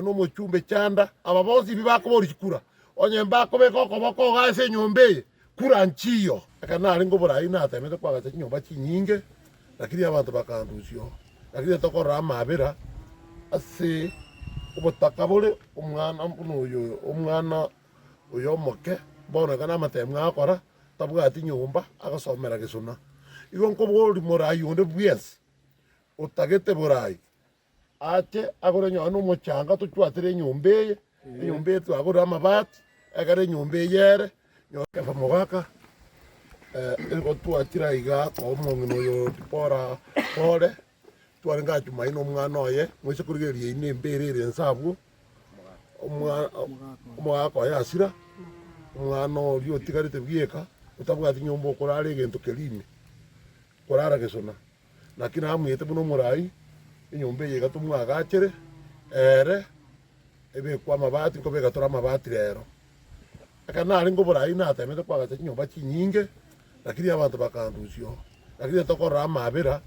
Nomochumbe chanda, aba bonsi ebi bakoboria chikura, onye mbakobeka okoboko iga ase enyomba eye, kura nchiyo. Ekero narenge oboraai natemete koagacha chinyomba chinyinge, lakini abanto bakandusia oo. Lakini tokorora amabera ase obotaka bore omwana buna oyo omwana oyo omoke, bono iga namatemu agokora, tabwati nyomba, agosomera gesona. Igo nkoboria moraai onde bwensi, otagete boraai, Ache agore nonya nomochanga tochwatere enyomba eye, enyomba eye twagorire amabati, ekero enyomba eye ere, nyoka mogaka nigo twachire aiga koa omong'ina oyo Dibora pore, twarenge achumaine na omwana oye, moise korigereria eyio na embera ere inse abwo, omwa omogaka oye asira, omwana oria otigarete bweka, otabwati nyomba okorara egento keria ime, korara gesona. Naki namoete buna omoraai, enyomba eye iga tomwagachere, ere ebekwe amabati, nkobeka tore amabati rero. Ekero narenge oboraai natemete koagacha chinyomba chinyinge, lakini abanto bakandusia oo. Lakini tokorora amabera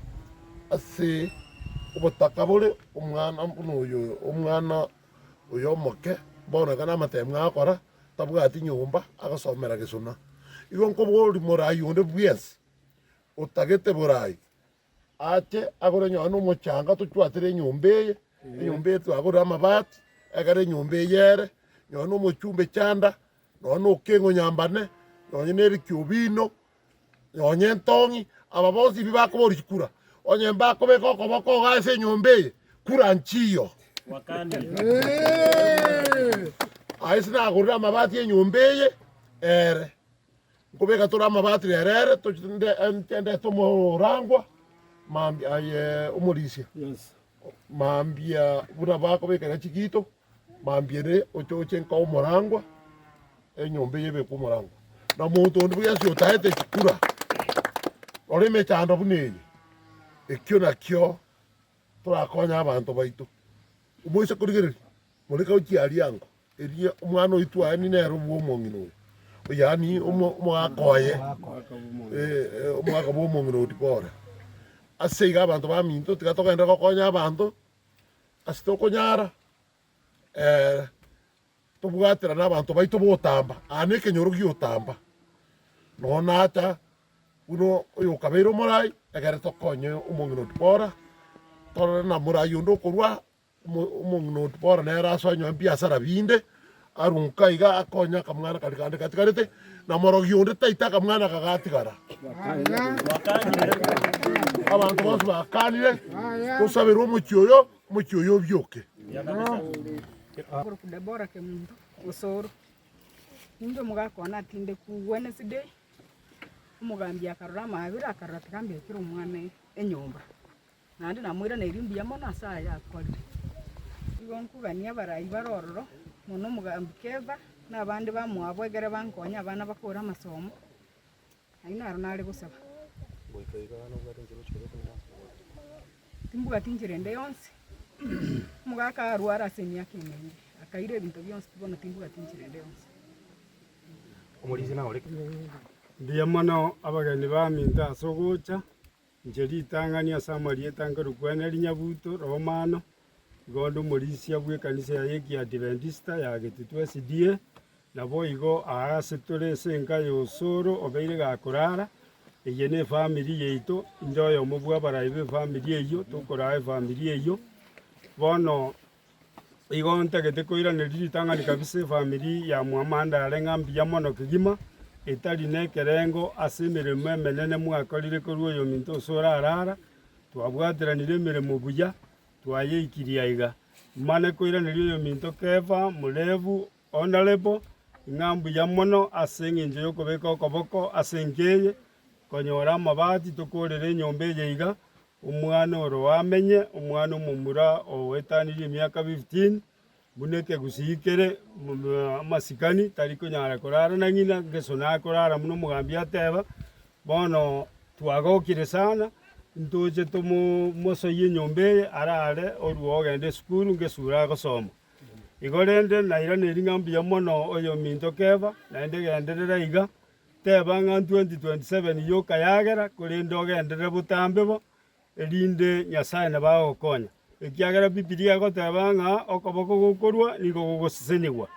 ase obotaka bore omwana buna oyo omwana oyo omoke, bono iga namatemu agokora, tabwati nyomba, agosomera gesona. Igo nkoboria moraai onde bwensi. Otagete boraai, ache agore nonya nomochanga tochwatere enyomba eye, enyomba eye twagorire amabati, ekero enyomba eye ere, nonya nomochumbe chanda, nonya na Okeng'o Nyambane, nonya na Eric Obino, nonya Entong'i, aba bonsi ebi bakoboria chikura, onye mbakobeka okoboko iga ase enyomba eye, kura nchiyo. Aye ase nagorire amabati enyomba eye, ere. Nkobeka tore amabati rero ere tochi ndete omorangwa mambia aye omorisia mambia buna bakobeka iga chigito mambia ere oche oche nka omorangwa enyomba eye ebekwe omorangwa. Na monto onde bwensi otaete chikura rora emechando buna eye ekio nakio torakonye abanto baito. Omoise korigereria moreka gochia aria ango. Erio omwana oitwe yaani nere bw'omong'ina oyo, yaani omogaka oye, omogaka bw'omong'ina oyo Dibora. Ase igo abanto baminto tiga togenderere gokonya abanto ase tokonyara tobwaterane abanto baito botamba, aa na ekenyoro giotamba, nonya nacha buna oyokabeire omorai, egere tokonye omong'ina o Dibora, torore na morai onde okorwa Omong'ina o Dibora nere asoe nyuma ebiasara binde, arunke iga akonye akamwana karia kande gatigarete, na morogi onde taita akamwana aka gatigara. Abanto bonsi bakanire, tosabere omochie oyo, omochie oyo obioke. Korokwa Debora Kemunto Osoro, ninche omogaka one atindekwa Wednesday, omogambi akarora amabera akarora tiga mbekere omwana enyomba. Naende namoiraneirie mbuya mono ase aya akorire. Igo nkogania abarai bare ororo, mono omogambi Kefa, na abande bamwabo ekere bankonye abana bakore amasomo, ayio naro nare gosaba. Timbwati nchera ende yonsi, omogaka arware ase emiaka emenge, akaira ebinto bionsi pi bono timbwati nchera ende yonsi. Mbuya mono abageni baminto ase ogocha. Inche ritang'ani ase amarieta nkorokwa Henry Nyabuto Romano, igo onde omorisia bw'ekanisa ya Ekiadiventista ya Getutu SDA, naboigo aa ase tore ase enka ya Osoro obeire gakorara, eye ne efamiri yaito, inche oyomo bw'abarai b'efamiri eyio, tokoraa efamiri eyio. Bono. Igo ntagete koiraneria ritang'ani kabisa efamiri ya Mwamandare ng'a mbuya mono kegima, etari nekerengo ase emeremo emenene mwakorire korwa oyominto ase orarara, twabwateranire emeremo buya, twayeikirie aiga. Mane koiraneria oyominto Kefa, Murevu, Honourable, ng'a mbuya mono ase eng'encho yokobeka okoboko ase enka eye, konyora amabati tokorere enyomba eye iga, Omwana oro amenye, omwana omomura oetanirie emiaka fifteen, buna ekegusii kere amasikani tari konyara korara na ng'ina, ngeso nakorara buna omogambi ateba, bono twagokire sana, ntoche tomo mosoyie enyomba eye arare orue ogende esukuru ngesura agosoma. Igo rende nairaneri ng'a mbuya mono oyominto Kefa, naende genderera iga, Teba ng'a 2027 yoka yagera, korende ogenderere botambe bo, erinde Nyasae nabo agokonya. Ekiagera Bibilia egoteba ng'a okoboko gokorua nigo gogosesenigwa.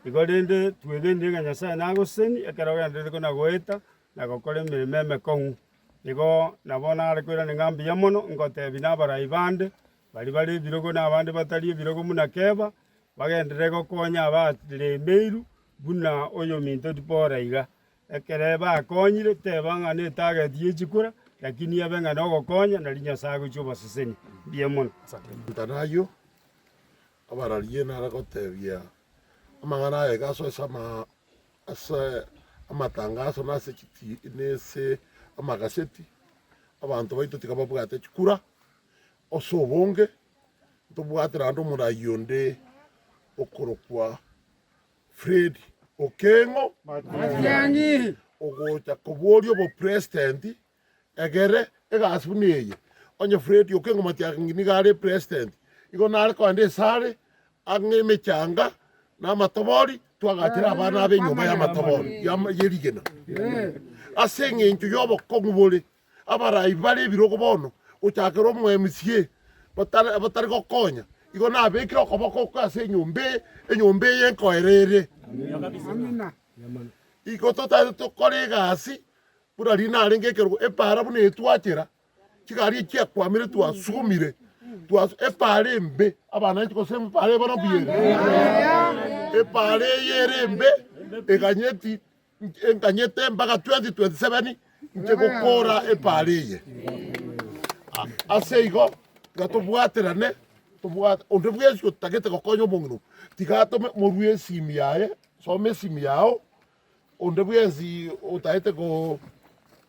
Igo rende twegenire ng'a Nyasae nagosesenie ekero ogendererete kona goeta na gokora emeremo emekong'u. Igo nabo nare koirania ng'a mbuya mono, ngotebi na abarai bande, baria bare ebirogo na abande batari ebirogo buna Keba, bagenderere gokonya abaremeirwe buna oyominto Dibora iga. Ekero bakonyire, teba ng'a netageti ye chikura, lakini abe ng'a nogokonya, nario Nyasae agochia obasesenia. Mbuya mono. Ntanayo, abararie nare gotebia amang'ana aya iga asoe ase ama ase amatangaso na ase chiti na ase amagaseti, abanto baito tiga babwate chikura ase obonge, ntobwate naende omoraia onde okorokwa Fred Okeng'o ogocha koboria obopresident egere egasi buna eye. Onye Fred Okeng'o Matiang'i nigo are epresident, igo nare kogenda esare ang'e emechanga na amatobori twagachere abana abe enyomba y'amatobori ye rigena. Ase eng'encho y'obokong'u bore Abarai bare ebirogo bono gochakera omo MCA batari batari gokonya, igo nabekire okoboko oko ase enyomba eye, enyomba eye nkoera ere. Igo totari tokore egasi buna riria narenge ekerogo, epaara buna eye twachera, chigari echi chiakwamire twasugumire, twasu epaara embe, abananchi gose epaara eye bono mbuya ere? Epaara eye ere embe, eganyeti Nkanyete mpaka 2027 inche gokora epaara eye. Ase igo tiga tobwaterane, tobwate onde bwensi otagete gokonya omong'ina obo, tiga atome morue esimi yaye, soma esimi yao, onde bwensi otagete go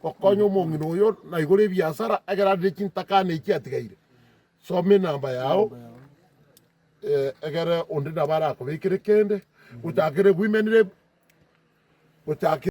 gokonya omong'ina oyo naigore ebiasara ekero arire chintakana echi atigaire, soma enamba yao egere onde nabo arakobekere kende, gochakera women rep. Gochakera.